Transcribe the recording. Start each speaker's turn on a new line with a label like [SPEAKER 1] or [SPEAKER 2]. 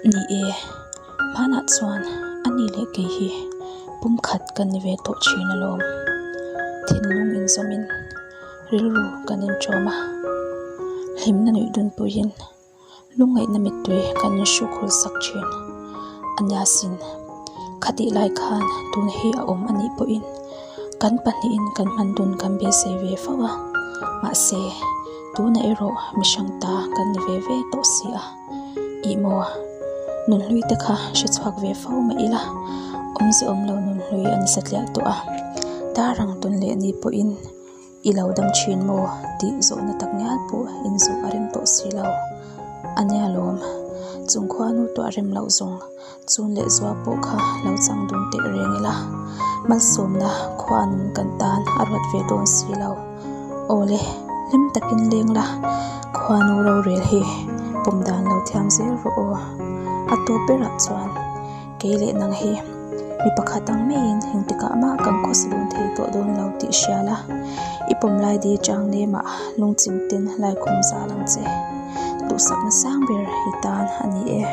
[SPEAKER 1] Ni e, hmanah chuan ani leh kei hi pumkhat kan ni ve tawh thin alawm. Thinlung inzawmin rilru kan inṭawm a, hlimna nuih dunpuiin Lungngaihna mittui kan inhruk hul sak thin a nia sin. Khatih lai khan tun hi a awm a nih pawhin kan pahnihin kan hman dun kan beisei ve fo a, mahse tunah erawh mi hrang ta kan ni ve ve tawh si a. Ih maw? Nunhlui te kha hre chhuak ve fo mah ila awmze awm lo nunhlui a ni satliah tawh a, darang tun leh ni pawhin I lo dam thin maw? tih zawhna tak ngial pawh inzawh a rem tawh si lo. A nia lawm. Chung khuanu tuah rem loh zawng chun leh zua pawh kha lo chang dun teh reng ila. Malsawmna khuanun kan tan a ruat ve dawn si lo. Awle, hlim takin leng la, khuanu rorel hi pawm dan lo thiam zel rawh aw. A tawp berah chuan. Kei leh nang hi mi pakhat ang maiin engtikah mah kan khawsa dun thei tawh dawn lo tih hria la, i pawm lai di chang nemah lungchim ten laikhum zal ang che. Duhsakna sang ber i tan a ni e.